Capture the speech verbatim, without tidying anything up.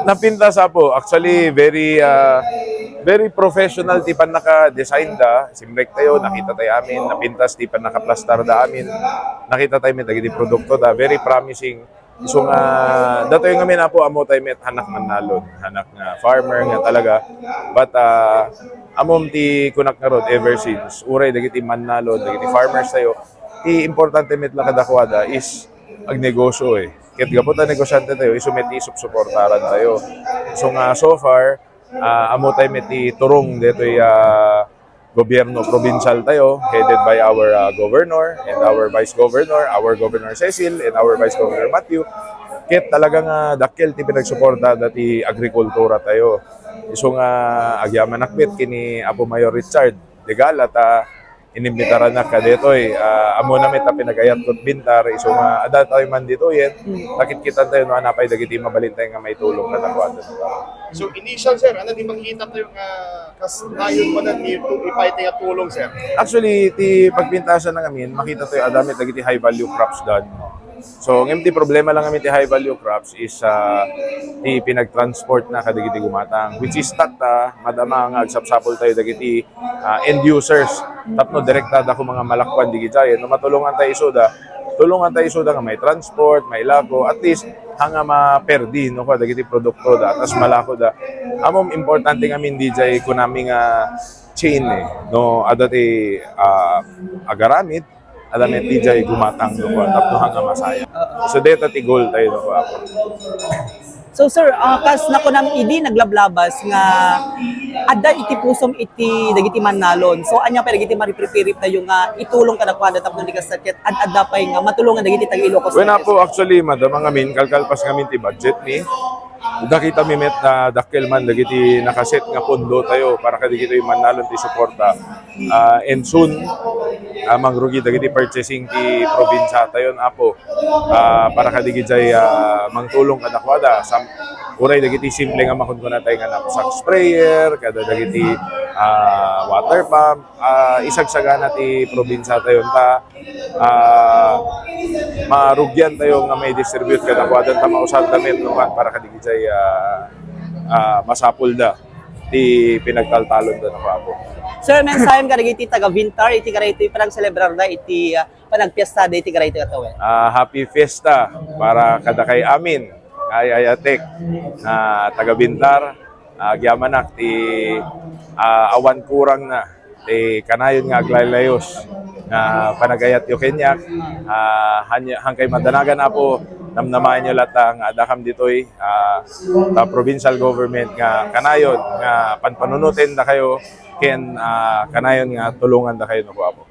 Napintas, Apo. Actually, very, ah, very professional ti pannaka-design da. Simrek tayo, nakita tayo amin. Napintas ti pannakaplastar da amin. Nakita tayo met dagiti produkto da. Very promising. So nga, datoy ngamin, Apo, ammo tayo met hanak mannalon, hanak nga farmer nga talaga. But, ah, ammom ti kunak ngarud ever since, uray dagiti mannalon, dagiti farmers tayo, ti importante met la kadakuada is agnegosyo, eh. Ket gapu ta negosyante tayo, isu met ti isupsuportaran tayo. So nga, so far, ah, ammo tayo met ti turong detoy, ah, gobyerno probinsyal tayo, headed by our, ah, governor and our vice governor, our Governor Cecil and our Vice Governor Matthew. Ket talaga nga dakkel ti pinagsuporta dati agrikultura tayo. Isu nga agyamanak met kini Apo Mayor Richard Degala ta inimbitaranak ka detoy. Ah, ammona met a pinagayat kot bintar, isu nga adda tayo man ditoyen, nakitkitan tayo no anapay dagiti mabalin tayo nga maitulong kadakuada. So, initial, sir, ano di makita tayo nga kas nayon man ang ito, ipay tayo tulong, sir? Actually, ti pagpintasan na ngamin, makita tayo adda met dagiti high value crops dan. So, ngayon ti problema lang ngamin ti high value crops is, ah, ti pinag-transport na kadagiti gumatang, which is tatta, madama nga agsapsapol tayo dagiti, ah, end users. Tapno direkta da ko mga malakwan di gijayen. No matulungan tayo isuda, tulungan tayo isuda nga may transport, may lako, at least hanga maperdi no kwa dagiti produkto da, tas malako da. Amom importante nga min D J kunami nga chain eh. No, adda ti, ah, agaramid, adda met D J gumatang no kwa, tapno hanga masaya. So deta ti goal tayo no kwa. So, sir, ah, kas nakunam idi naglablabas nga adda iti pusom iti dagiti mannalon. So, ania pay dagiti maripripirip tayo nga itulong kadakuada tapno di kasakit ad-adda pay nga matulongan dagiti taga Ilocos Well, Norte? Apo, actually, madam, ang amin, kalkalpas ngamin ti budget ni. Ida kita mi met na dakkel man dagiti nakaset nga pondo tayo para kadagitoy mannalon ti suporta. Ah, and soon, ah, mangrugi dagiti purchasing ti probinsya tayon, Apo. Ah, para kadagiti, ah, mangtulong kadakuada, sam-, uray dagiti simple nga makunkuna tayo nga knapsack sprayer, kada dagiti, ah, water pump, ah, isagsagana ti probinsya tayon ta, ah, marugian tayo nga may distribute kadakuada ta mausar damit no, para kadagiti, ah, ah, masapul da ti pinagtaltalon da no, Apo. Sir, mensahem kadagiti taga Vintar iti karaytoy panagselebrar da iti, ah, panagpiesta da iti karaytoy a tawen. Ah, happy fiesta para kadakay amin nga ay-ayatek nga taga Vintar. Ah, agyamanak ti, ah, awan kurang na ti kanayon nga aglaylayos nga panagayatyo keniak. Ah, han-, hankay madanagan, Apo, namnamaenyo latta nga adakam ditoy, ah, ta provincial government nga kanayon nga panpanunoten dakayo ken, ah, kanayon nga tulongan dakayo no, Apo.